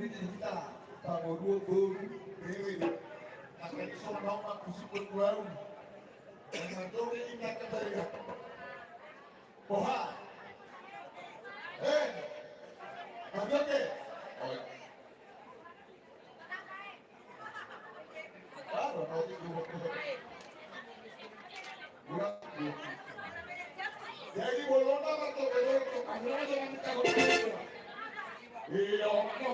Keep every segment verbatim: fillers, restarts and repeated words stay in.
Hita, pangoruon boru, bere. Angka i songon na homa kusi perkulau. Yang mandori inna katariga. Poha. Eh. Oke, oke. Oh. Jadi bolona martoke-toke, amuna jangan ditakuti. Iya, oke.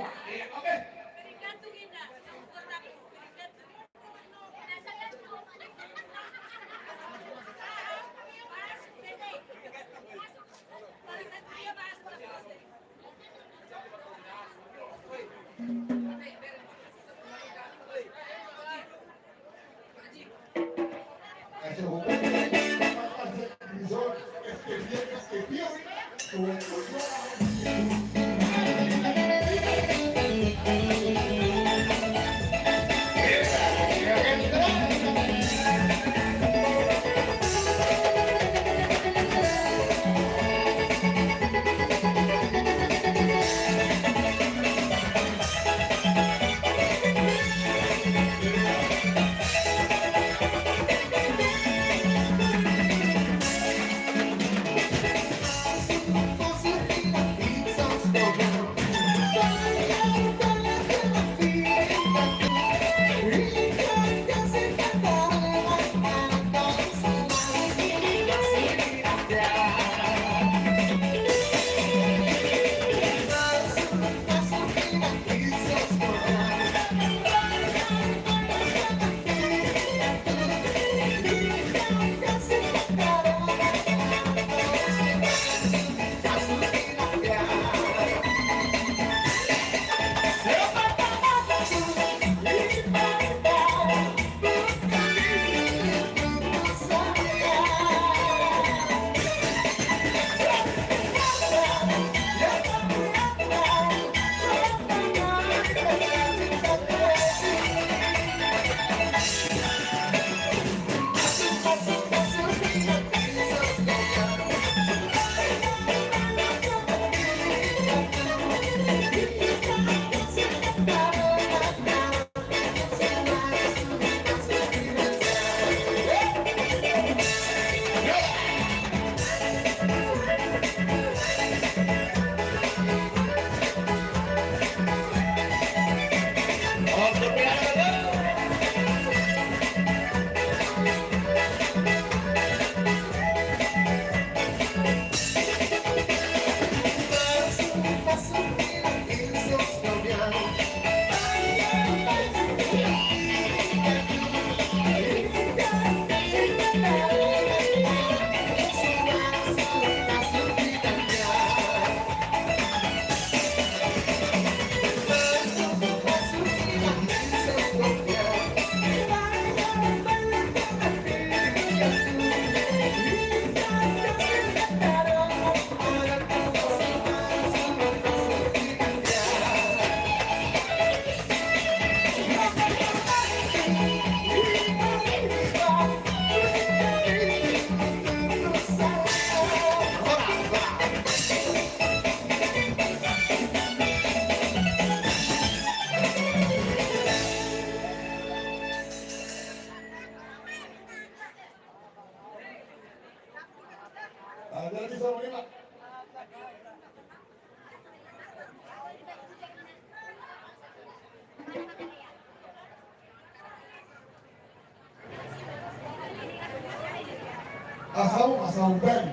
Asal, asal band.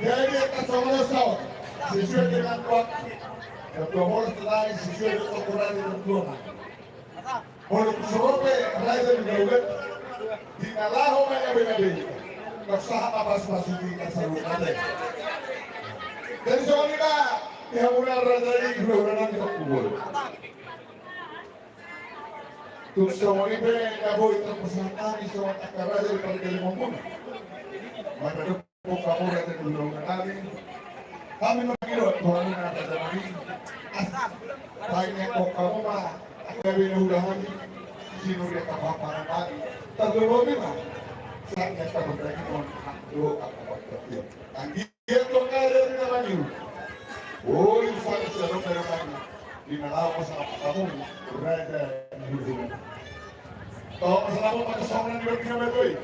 Jadi, angka songon on saut. Sesuai dengan waktu. Jam dua belas tadi, sesuai dengan ukuran yang dua. Molo so ro pe raja ni Daudet, di na laho manabe-nabe, marsahat ma pasupasu di angka saluhut raja. Jadi songon i ma di hamuna raja i, hula-hula nami, tong kubur. Tung songon i pe na boi tarpasahat hami songon angka raja di pargellengonmuna. Mardadok Hamu raja ni hulahula nami, hami ma mangido tu hamuna raja nami. Asa paingot hamu ma angka bere ni hulahula nami, sinuria tapaparan nami. Tarlumobi ma saat ni angka pardagingon, angka dohot angka partingkian. Anggiat tu angka bere na mangido. Oi, sangsi adong bere nami. Di na laho pasahat hamu raja ni hulahula. Tong, pasahat hamu pasahat songon na nidok ni na batua i.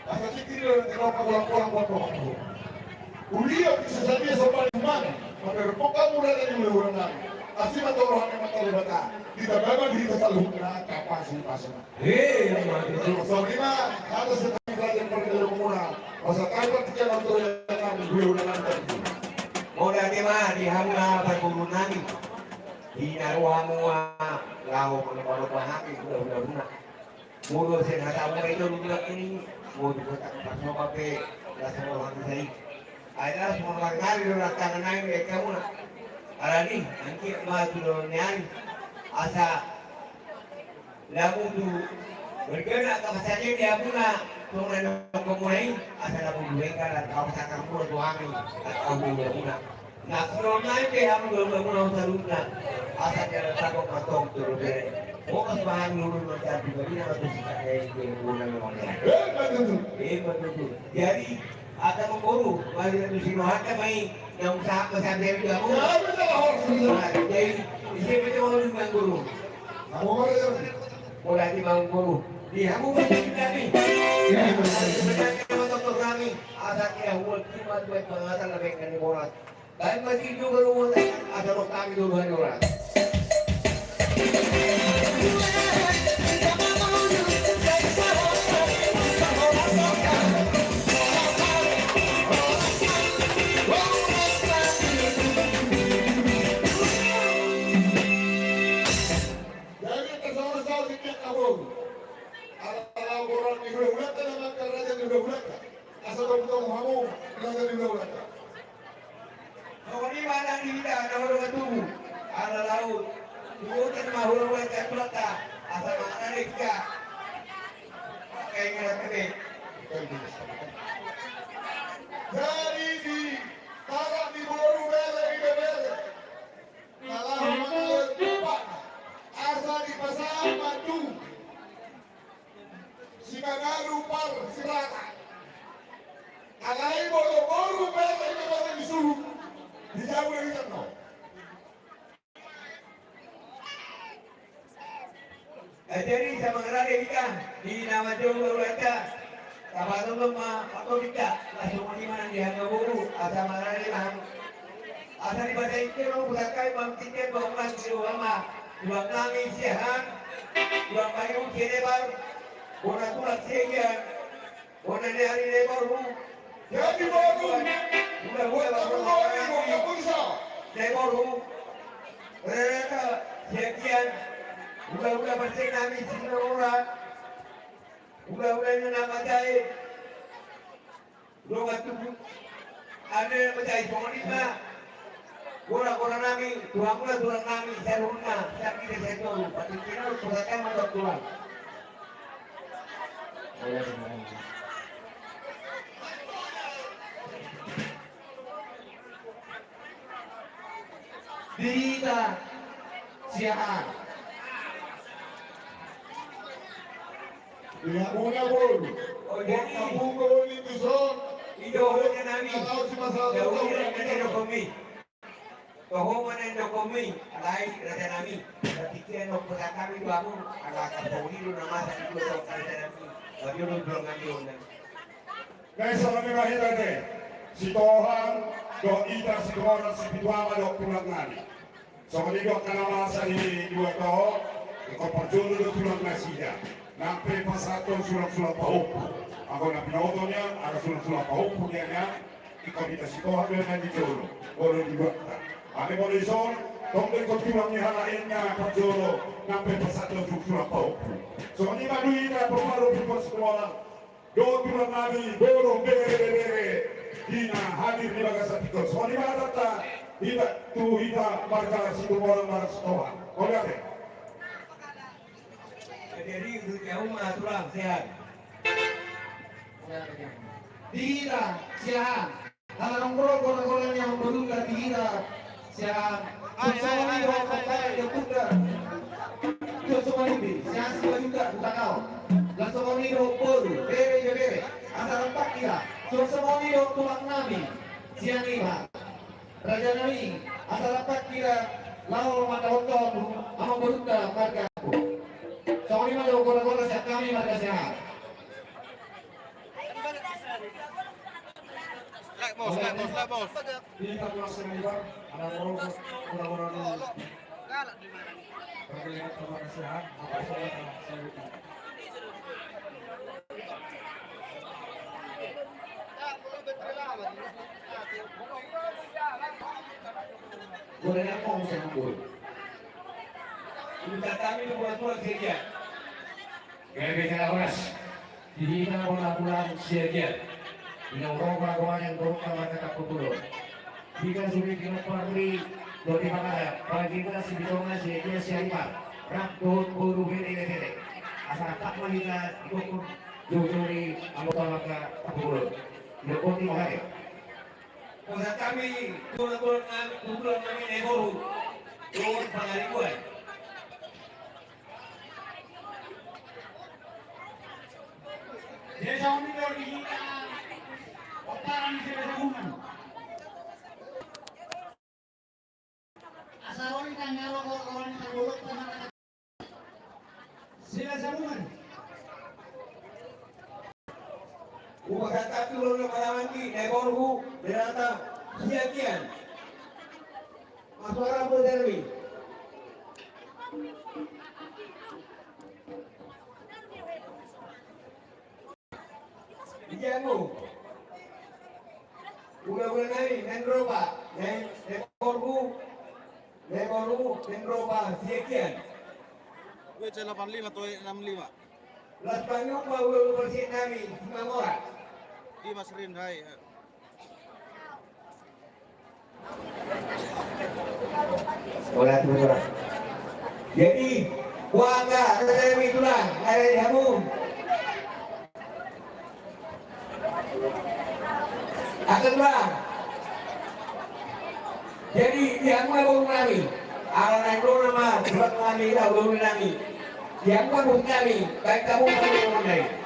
Asa tingki do na tinopa ulang-ulang buat rohamu. Uliat di sasadia sombani humana. Mamerpok hamu raja ni hulahula nami. Asi ma tu roha ni Amanta Debata. Di tababa di hita saluhutna angka pasupasu. Hei, mati tu. Songon i ma, atas sekali raja ni parjolo muna. Masa kabar tiga nonton yang kami, hulahula nami. Mauliate ma di hamu na parboru nami. Di na ro hamu, ah, laho manopa-nopa hami hulahula muna. Molo sian hatamu ma i do lumbak i, molo di kota Pasopa pe, las molo hami sai. Ai las molo marngari do las tangan nami di hamuna. Alani, anggiat ma tu dolok ni ari. Asa lamu tu bergana angka pasahaton di hamuna, songon na nidok muna i, asa lamu tu bergana angka pasahaton muna tu hami, angka hulahula muna. Nang songon i pe hamu hulahula muna saluhutna, asa jala tangkok mantong tu dolok i. Horas ma hami hulahula muna, jala tu gabe na mantong sisa i, dia muna memang ya. Eh, betul. Eh, betul. Jadi, angka amangboru, mari tu si rohanta ma i, naung sahat ma sahat dari kamu. Ya, betul, horas, betul. Nah, jadi, ise pe tu amangboru. Amangboru, ya. Mauliate ma amangboru. Di hamu ma di nami. Ya, betul. Sebenarnya sama dokter nami, asa dia huat cuma buat pengawasan lebih dari borat. Baen ma tingki do galuh, asa ro hami do baen ora. Jadi, angka songon na saut di angka boru. Ala, ala boru ni hulahulanta, nama angka raja ni hulahulanta. Asa tongtong hamu raja ni hulahulanta. Songon i ma nang di hita na hurang tubu. Ala laut. Tubu ma hulahula ni hulahulanta. Asa mangarade hita. Pakai ngerti be. Jadi di tangkas ni boru bere, ibebere. Kalau mangaloi bapakna. Asa dipasahat ma tu Simangalu parsirata. Alai molo boru pe, alai molo di suhut. Di jabu dari tano. Jadi sama ngerade hita di nama jolo ulata. Tapatonton ma pato hita. Langsung lima di harga boru. Asa marade mahal. Asa dibaca itu lo bukan kai bang tiket bang mas di rumah. Tulang nami siahan, tulang bayu sianebar, bona tulang siagian, bona ni ari lebar hu. Jadi boru, udah udah baru baru baru baru. Lebar hu. Rereka siagian, udah udah bersih nami sini orang. Udah udah ini nama jahit. Dongan tubu. Ane ma jai songon i ma. Gora-gora nami, tulang muna tulang nami, saluhutna, saluhutna, saluhutna, patingkina, pusaka ma tulang. Di hita siahaan. Ia muna boru. Oh, jadi. Kampung boru ni tuson. Ido hona nami. Kalau si masalah. Jauh tahu. Ini ada komi. Toho mana ada komi. Alai raja nami. Tapi dia no pusaka nami baru. Ala kampung ini nama satu raja nami. Tapi lu belum ngambil. Nai songon i ma hita te, Sitohang, dohot ita Sitorang, Sipitu Ama dohot tulang nami. Songon i do angka na masa di dua toho, ingkon parjolo do tulang nasida. Nang pe pasahathon sulang-sulang pahompu. Anggo na binoto nian, angka sulang-sulang pahompu nian, ingkon hita Sitohang do na di jolo, molo di dua ta. Ane molo dison, tong do ingkon tulang ni halaenna parjolo, nang pe pasahathon sulang-sulang pahompu. Songon i ma do hita, parmalu pipos kumolang. Dohot tulang nami, boru, bere, bere, di na hadir di bagasan tingki on. Songon i ma hata, hita, tu hita, marga Situmorang, marga Sitohang. Oke, oke. Jadi, itu jauh mah tulang, sehat. Di hita, siahaan. Ala nongkrong gora-gora ni amang boru di hita. Sian, ai, ai, ai, ai, ai. Suang songon i dohot, ai, ai, ai. Suang songon i, sian Simanjuntak, Huta Kaon. Laos songon i dohot boru, bere, bere, bere. Asa rampak hita. Suang songon i dohot tulang nami. Sian i ma. Raja nami, asa rampak hita. Laho mandapothon amangborunta marga Ampu. Songon i ma jolo gora-gora sian hami marga Siahaan. Lek bos, lek bos, lek bos. Di tabuas seni bang, ada proses gora-gora dulu. Bagi lewat marga Siahaan, apa saja. Gora-gora ngomong sama gue. Minta kami buat-buat gereja. Gabe jala horas. Di hita bola-bola Siagian. Di na uropa goa yang borok kamar kata pupulon. Jika sudah dinompar di dua di mangada, bagi kita si Bitonga, Siagian, Siagian. Rap dohot boru bete bete. Asal tak melihat ikut jujuri anggota maka pupulon. Ikut di mahal. Pesan kami, tulang-tulang kami, tulang kami, Neboru. Tulang pangarikuan. Desa Omidor di hita, otaran di Sila Sabungan. Asa roni tangaro, roni tangolok, tangaro. Sila Sabungan. Upasantapi ulang na palawan di, Neboru, Renata, Siagian. Masuara Boderwi. Ijangu. Ulang-ulang nai, Nendropa, Nen-, Neboru, Neboru, Nendropa, Siagian. Gue C delapan lima atau enam lima. Las panyupa ulo ulo persen nami, Simamora. Di Mas Rin, hai, eh. Hola, tu, hola. Jadi, warga, ada yang tulang, ada yang hamu. Akan bang. Jadi, di hamu na boru nami. Ala na ro nama, tulang nami, dah boru nami. Di hamu na boru nami, baik kamu na boru nami.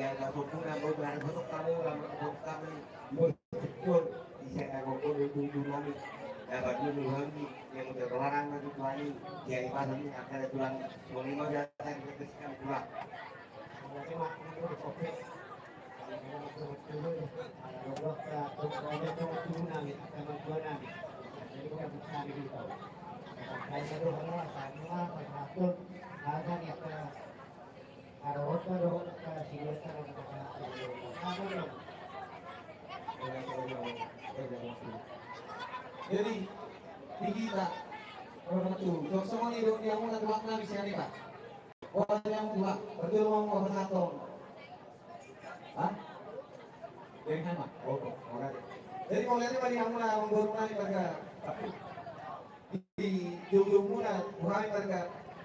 Yang tak sempurna, mau berharap untuk kamu, kamu untuk kami. Mau syukur, bisa tak kumpul untuk nami. Dapat dulu kami, yang udah keluaran lagi tuani. Jadi pas ini akan ada tulang. Semua lima datang kita kasihkan pulang. Jadi, di hita, orang tua, songon i do di hamuna tulang nami sian i, Pak. Orang yang tua, betul mau apa satu? Hah? Jadi sama? Oh, oke. Jadi, mauliate ma di hamuna, amangboru nami, marga. Di joujou muna, hami marga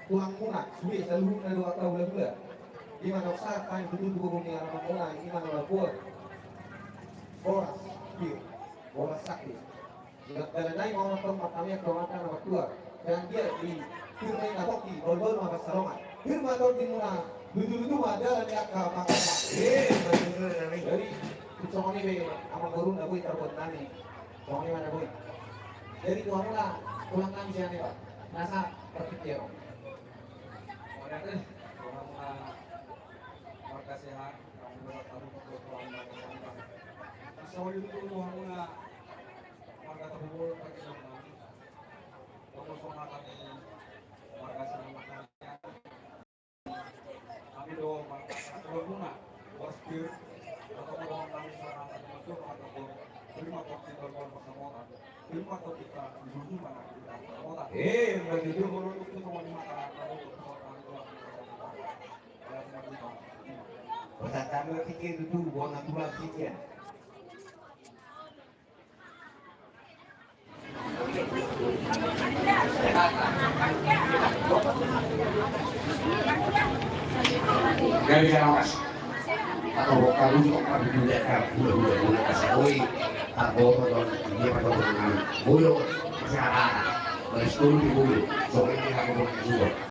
tulang muna, sude saluhutna do angka hulahula. Ima na sahat hami tutu tu gogo ni alaman muna, ima na labuan. Boras, pir, boras sakti. Dalan nai ma on tong marhami angka amanta na martua. Jangan dia di pir nai na pokki, bolbol ma pansalongan. Pir ma tondi muna, lutu-lutu ma dalan ni angka amanta. Eh, betul, betul, betul. Jadi, songon i be, amangboru na boi tarbuat nami. Songon i ma na boi. Jadi tu hamuna, tulang nami sian i, Pak. Nasa berpikir. Mauliate, tu hamuna marga Siahaan, hamuna marga Siahaan. Songon i tu hamuna marga Tohor, marga Siahaan. Tohor songon i marga Siahaan. Eh, bagi dia. Pesan kami pikir itu, buat natural sih ya. Gabe janawas. Atau kok kamu juga pernah dulu ya, kan? Udah, udah, udah, kasih koi. Atau dia pada orang. Boyo, masih ada. Baris turun di boyo. Soalnya dia nggak mau juga.